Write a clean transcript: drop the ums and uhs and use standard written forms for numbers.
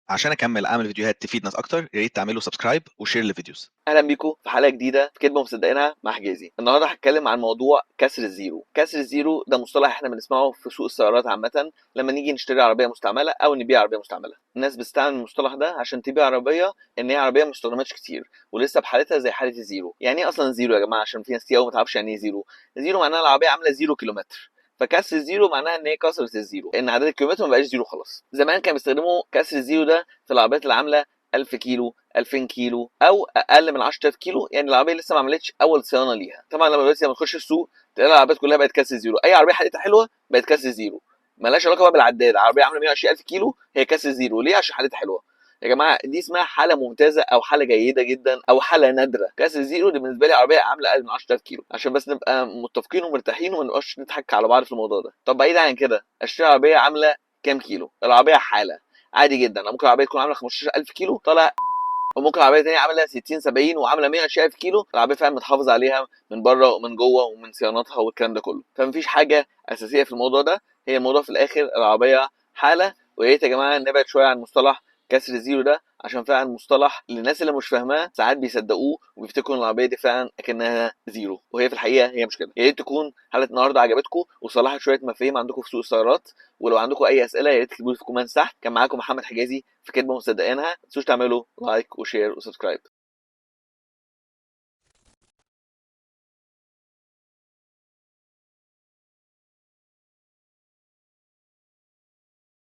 عشان اكمل اعمل فيديوهات تفيد ناس اكتر، يا ريت تعملوا subscribe و share لل videos. اهلا بيكم في حلقة جديدة في كدبه مصدقينها مع حجازي. النهارده هتكلم عن موضوع كسر ال zero. كسر ال zero ده مصطلح احنا بنسمعه في سوق السيارات عامة لما نيجي نشتري عربية مستعملة او نبيع عربية مستعملة. الناس بتستعمل المصطلح ده عشان تبيع عربية ان هي عربية ما استخدمتش كتير ولسه بحالتها زي حاله ال zero. يعني ايه اصلا zero يا جماعة؟ عشان في ناس كتير قوي ما تعرفش يعني ايه zero. zero معناها العربية عامله zero كيلومتر، فكسر ال zero معناها ان هي كسرت ال zero، ان عدد الكيلومتر ما بقاش zero خلاص. زمان كانوا بيستخدموا كسر ال zero ده في العربيات اللي عامله 1000 كيلو، 2000 كيلو، او اقل من 10000 كيلو، يعني العربية لسه ما عملتش اول صيانة ليها. طبعا لما دلوقتي لما تخش السوق تلاقي العربيات كلها بقت كسر zero، اي عربية حالتها حلوة بقت كسر zero، مالهاش علاقة بقى بالعداد. عربية عامله 120000 كيلو هي كسر zero، ليه؟ عشان حالتها حلوة. يا جماعة دي اسمها حاله ممتازة او حاله جيدة جدا او حاله نادرة. كسر zero دي بالنسبة لي عربية عامله اقل من 10000 كيلو، عشان بس نبقى متفقين ومرتاحين وما نبقاش نضحك على بعض في الموضوع ده. طب بعيد عن كده، اشتري عربية عامله كام كيلو؟ العربية حاله عادي جدا، ممكن العربية تكون عامله 15000 كيلو طالع، وممكن عربية ثانية عامله 60 70 وعامله 120000 كيلو، العربية فعلا متحافظ عليها من بره ومن جوه ومن صيانتها والكلام ده كله. فمفيش حاجة اساسية في الموضوع ده، هي الموضوع في الاخر العربية حاله. ويا ريت يا جماعة نبعد شوية عن مصطلح كسر ال zero ده، عشان فعلا مصطلح للناس اللي مش فاهماه ساعات بيصدقوه وبيفتكروا ان العربية دي فعلا اكنها zero، وهي في الحقيقة هي مش كده. يا ريت تكون حلقة النهارده عجبتكم وصلحت شوية مفاهيم عندكم في سوق السيارات، ولو عندكم اي اسئلة يا ريت تكتبوا لي في comment تحت. كان معاكم محمد حجازي في كدبه مصدقينها، ما تنسوش تعملوا like و share و subscribe.